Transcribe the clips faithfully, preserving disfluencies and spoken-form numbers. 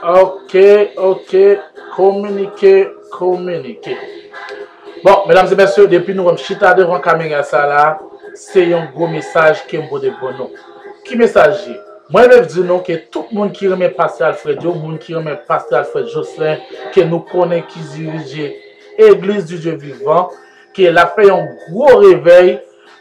Ok, ok. Kominike, kominike. Bon, medam e mesye, depi nou wè m chita devan kamera sa la, se yon gwo mesaj ke m pote pou nou. Ki mesaj ye? Mwen vle di nou ke tout moun ki renmen Pastè Alfred yo, moun ki renmen Pastè Alfred Jocelyn, ke nou konnen ki dirije Église du Dieu Vivant, ke l ap fè yon gwo revèy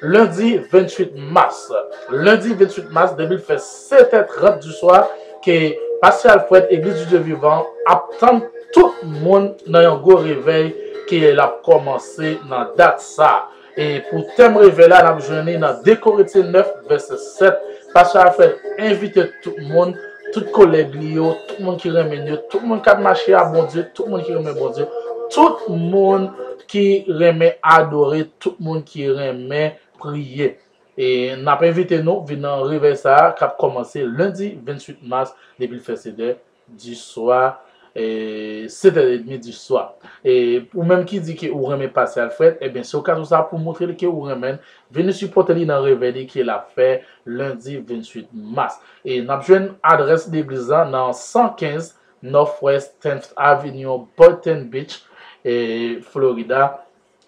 lendi venntuit mas. Lendi venntuit mas, depi l fè sèt è trant di swa, ke Pastè Alfred, Église du Dieu Vivant, ap tann tout moun nan yon gwo revèy ke l ap kòmanse nan dat sa. E pou tèm revèy la, n ap jwenn li nan de Korentyen nèf, vèsè sèt. Pastè Alfred envite tout moun, tout kòlèg li yo, tout moun ki renmen yo, tout moun k ap mache a Bondye, tout moun ki renmen Bondye, tout moun ki renmen adore, tout moun ki renmen priye. E n ap envite nou vin nan revèy sa a k ap kòmanse lendi venntuit mas depi l fè sèt è di swa, e, sèt è edmi di swa. E ou menm ki di ke ou renmen Pastè Alfred, ebyen, se okazyon sa a pou montre li ke ou renmen l, vini sipòte li nan revèy li ke l ap fè lendi venntuit mas. E n ap jwenn adrès legliz la nan san kenz Northwest tenth Avenue, Boynton Beach, e, Florida.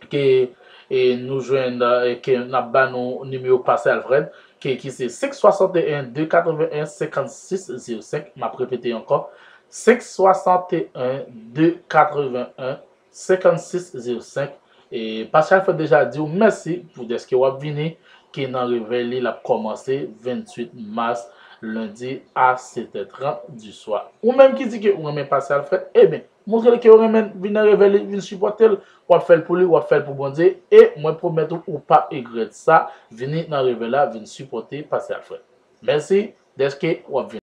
Ke, e, nou jwenn, e, ke n ap ba nou nimewo Pastè Alfred, ke, ki se senk swasanteyen de katreven en senkannsis zewo senk. M ap repete ankò, senk swasanteyen de katreven en senkannsis zewo senk. E Pastè Alfred deja di w mèsi pou dèske w ap vini, ke nan revèy li, l ap kòmanse venntuit mas, lendi a sèt è trant di swa. Ou menm ki di ke ou renmen Pastè Alfred, ebyen, montre l ke ou renmen l, vin nan revèy li, vin sipòte l. W ap fè l pou li, w ap fè l pou Bondye. E mwen pwomèt ou, ou p ap egrèt sa. Vini nan revèy la, vin sipòte Pastè Alfred. Mèsi dèske w ap vini.